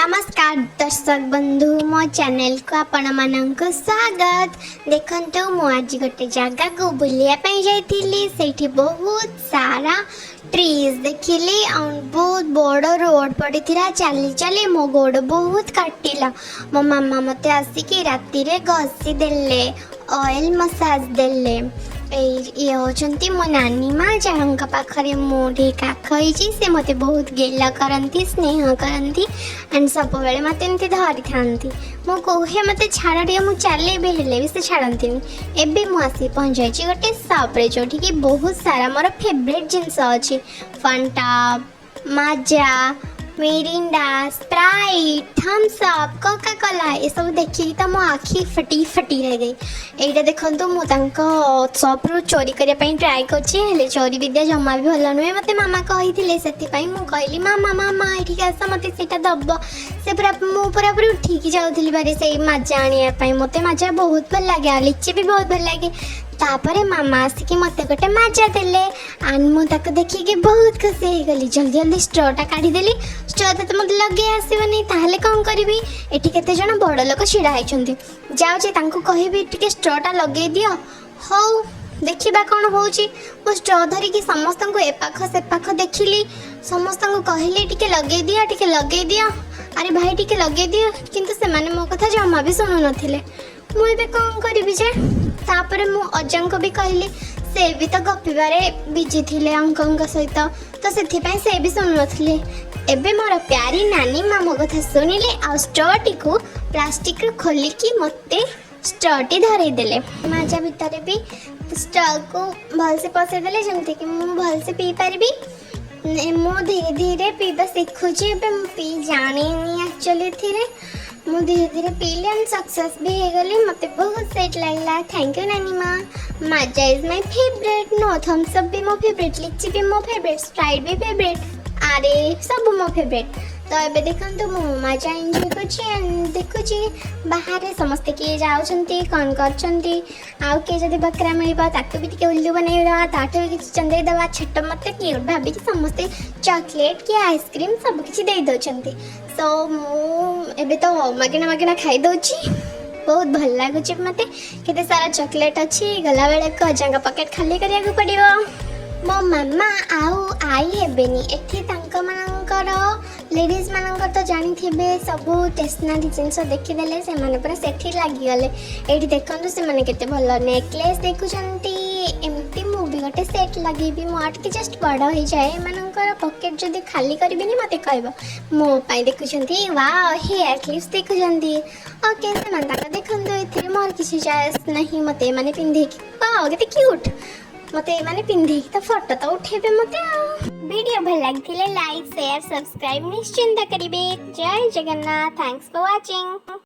ନମସ୍କାର ଦର୍ଶକ ବନ୍ଧୁ, ମୋ ଚ୍ୟାନେଲକୁ ଆପଣମାନଙ୍କୁ ସ୍ୱାଗତ। ଦେଖନ୍ତୁ, ମୁଁ ଆଜି ଗୋଟେ ଜାଗାକୁ ବୁଲିବା ପାଇଁ ଯାଇଥିଲି। ସେଇଠି ବହୁତ ସାରା ଟ୍ରିଜ୍ ଦେଖିଲି ଆଉ ବହୁତ ବଡ଼ ରୋଡ଼ ପଡ଼ିଥିଲା। ଚାଲି ଚାଲି ମୋ ଗୋଡ଼ ବହୁତ କାଟିଲା। ମୋ ମାମା ମୋତେ ଆସିକି ରାତିରେ ଘଷି ଦେଲେ, ଅଏଲ୍ ମସାଜ ଦେଲେ। ଏଇ ଇଏ ହେଉଛନ୍ତି ମୋ ନାନୀ ମା, ଯାହାଙ୍କ ପାଖରେ ମୁଁ ଟିକେ କାଖ ହେଇଛି। ସେ ମୋତେ ବହୁତ ଗେଲ କରନ୍ତି, ସ୍ନେହ କରନ୍ତି ଆଣ୍ଡ ସବୁବେଳେ ମୋତେ ଏମିତି ଧରିଥାନ୍ତି। ମୁଁ କୁହେ, ମୋତେ ଛାଡ଼ ଟିକେ, ମୁଁ ଚାଲିବି, ହେଲେ ବି ସେ ଛାଡ଼ନ୍ତିନି। ଏବେ ମୁଁ ଆସି ପହଞ୍ଚାଇଛି ଗୋଟେ ସପ୍ରେ, ଯେଉଁଠିକି ବହୁତ ସାରା ମୋର ଫେଭରେଟ୍ ଜିନିଷ ଅଛି। Fanta, Maaza, Mirinda, Sprite, Thums Up, Coca Cola, ଏସବୁ ଦେଖିକି ତ ମୋ ଆଖି ଫଟି ଫଟି ରହିଯାଇ। ଏଇଟା ଦେଖନ୍ତୁ, ମୁଁ ତାଙ୍କ ସପ୍ରୁ ଚୋରି କରିବା ପାଇଁ ଟ୍ରାଏ କରୁଛି, ହେଲେ ଚୋରି ବିଦ୍ୟା ଜମା ବି ଭଲ ନୁହେଁ, ମୋତେ ମାମା କହିଥିଲେ। ସେଥିପାଇଁ ମୁଁ କହିଲି, "ମାମା, ମାମା, ଏଠିକି ଆସ, ମୋତେ ସେଇଟା ଦବ।" ସେ ପୁରା ମୁଁ ପୁରାପୁରି ଉଠିକି ଯାଉଥିଲି ଭାରି ସେଇ ମାଜା ଆଣିବା ପାଇଁ। ମୋତେ ମାଜା ବହୁତ ଭଲ ଲାଗେ ଆଉ ଲିଚି ବି ବହୁତ ଭଲ ଲାଗେ। ତାପରେ ମାମା ଆସିକି ମୋତେ ଗୋଟେ ମାଜା ଦେଲେ ଆଣ୍ଡ ମୁଁ ତାକୁ ଦେଖିକି ବହୁତ ଖୁସି ହେଇଗଲି। ଜଲ୍ଦି ଜଲ୍ଦି ଷ୍ଟ୍ରଟା କାଢ଼ିଦେଲି। ଷ୍ଟ୍ର ତ ମୋତେ ଲଗେଇ ଆସିବନି, ତାହେଲେ କ'ଣ କରିବି? ଏଠି କେତେ ଜଣ ବଡ଼ ଲୋକ ଛିଡ଼ା ହେଇଛନ୍ତି। ଯାଉଛି, ତାଙ୍କୁ କହିବି, ଟିକେ ଷ୍ଟ୍ରଟା ଲଗେଇ ଦିଅ। ହଉ, ଦେଖିବା କ'ଣ ହେଉଛି। ମୁଁ ଷ୍ଟ୍ର ଧରିକି ସମସ୍ତଙ୍କୁ ଏପାଖ ସେପାଖ ଦେଖିଲି। ସମସ୍ତଙ୍କୁ କହିଲି, "ଟିକେ ଲଗେଇ ଦିଅ, ଟିକେ ଲଗେଇ ଦିଅ, ଆରେ ଭାଇ, ଟିକେ ଲଗେଇ ଦିଅ।" କିନ୍ତୁ ସେମାନେ ମୋ କଥା ଜମା ବି ଶୁଣୁନଥିଲେ। ମୁଁ ଏବେ କ'ଣ କରିବି ଯେ? ତାପରେ ମୁଁ ଅଜାଙ୍କୁ ବି କହିଲି। ସେ ବି ତ ଗପିବାରେ ବିଜି ଥିଲେ ଅଙ୍କଲଙ୍କ ସହିତ, ତ ସେଥିପାଇଁ ସେ ବି ଶୁଣୁନଥିଲେ। ଏବେ ମୋର ପ୍ୟାରୀ ନାନୀ ମା ମୋ କଥା ଶୁଣିଲେ ଆଉ ଷ୍ଟ୍ରଟିକୁ ପ୍ଲାଷ୍ଟିକରୁ ଖୋଲିକି ମୋତେ ଷ୍ଟ୍ରଟି ଧରେଇ ଦେଲେ। ମାଜା ଭିତରେ ବି ଷ୍ଟ୍ରକୁ ଭଲସେ ପସେଇ ଦେଲେ, ଯେମିତିକି ମୁଁ ଭଲସେ ପିଇପାରିବି। ମୁଁ ଧୀରେ ଧୀରେ ପିଇବା ଶିଖୁଛି। ଏବେ ମୁଁ ପିଇ ଜାଣିନି ଆକ୍ଚୁଆଲି। ଏଥିରେ ମୁଁ ଧୀରେ ଧୀରେ ପିଇଲି ଆଣ୍ଡ ସକ୍ସେସ୍ ବି ହେଇଗଲି। ମୋତେ ବହୁତ ସେଟ୍ ଲାଗିଲା। Thank you ନାନୀ ମା। Maaza is my favourite. No, Thums Up ବି ମୋ ଫେଭରେଟ୍, ଲିଚି ବି ମୋ ଫେଭରେଟ୍, ସ୍ପ୍ରାଇଟ୍ ବି ଫେଭରେଟ୍, ଆରେ ସବୁ ମୋ ଫେଭରେଟ୍। ତ ଏବେ ଦେଖନ୍ତୁ, ମୁଁ ମାଜା ଏନ୍ଜୟ କରୁଛି ଆଣ୍ଡ ଦେଖୁଛି ବାହାରେ ସମସ୍ତେ କିଏ ଯାଉଛନ୍ତି, କ'ଣ କରୁଛନ୍ତି। ଆଉ କିଏ ଯଦି ବକରା ମିଳିବ, ତାକୁ ବି ଟିକେ ଉଲ୍ଲୁ ବନେଇଦେବା, ତାଠୁ ବି କିଛି ଚନ୍ଦେଇ ଦେବା। ଛୋଟ ମୋତେ କ୍ୟୁଟ୍ ଭାବିକି ସମସ୍ତେ ଚକୋଲେଟ୍ କି ଆଇସ୍କ୍ରିମ୍ ସବୁ କିଛି ଦେଇ ଦେଉଛନ୍ତି। ସୋ ମୁଁ ଏବେ ତ ମାଗଣା ମାଗଣା ଖାଇଦେଉଛି। ବହୁତ ଭଲ ଲାଗୁଛି ମୋତେ। କେତେ ସାରା ଚକୋଲେଟ୍ ଅଛି। ଗଲାବେଳକୁ ଅଜାଙ୍କ ପକେଟ୍ ଖାଲି କରିବାକୁ ପଡ଼ିବ। ମୋ ମାମା ଆଉ ଆଈ ହେବେନି ଏଠି। ତାଙ୍କମାନଙ୍କର, ଲେଡ଼ିଜ୍ ମାନଙ୍କର ତ ଜାଣିଥିବେ, ସବୁ ଷ୍ଟେସନାରୀ ଜିନିଷ ଦେଖିଦେଲେ ସେମାନେ ପୁରା ସେଠି ଲାଗିଗଲେ। ଏଇଠି ଦେଖନ୍ତୁ, ସେମାନେ କେତେ ଭଲ ନେକଲେସ୍ ଦେଖୁଛନ୍ତି। ଏମିତି ମୁଁ ବି ଗୋଟେ ସେଟ୍ ଲଗେଇବି। ମୁଁ ଆଉ ଟିକେ ଜଷ୍ଟ ବଡ଼ ହେଇଯାଏ। ଏମାନଙ୍କର ପକେଟ୍ ଯଦି ଖାଲି କରିବିନି, ମୋତେ କହିବ। ମୋ ପାଇଁ ଦେଖୁଛନ୍ତି, ୱାଓ, ହେୟାର କ୍ଲିପ୍ସ ଦେଖୁଛନ୍ତି। ଓକେ, ସେମାନେ ତାଙ୍କ ଦେଖନ୍ତୁ, ଏଥିରେ ମୋର କିଛି ଚଏସ୍ ନାହିଁ। ମୋତେ ଏମାନେ ପିନ୍ଧେଇକି, ୱାଓ, କେତେ କ୍ୟୁଟ୍! ମୋତେ ଏମାନେ ପିନ୍ଧେଇକି ତ ଫଟୋ ତ ଉଠେଇବେ ମୋତେ। ଆଉ ଭିଡ଼ିଓ ଭଲ ଲାଗିଥିଲେ ଲାଇକ୍, ସେୟାର, ସବସ୍କ୍ରାଇବ୍ ନିଶ୍ଚିନ୍ତ କରିବେ। ଜୟ ଜଗନ୍ନାଥ। Thanks for watching.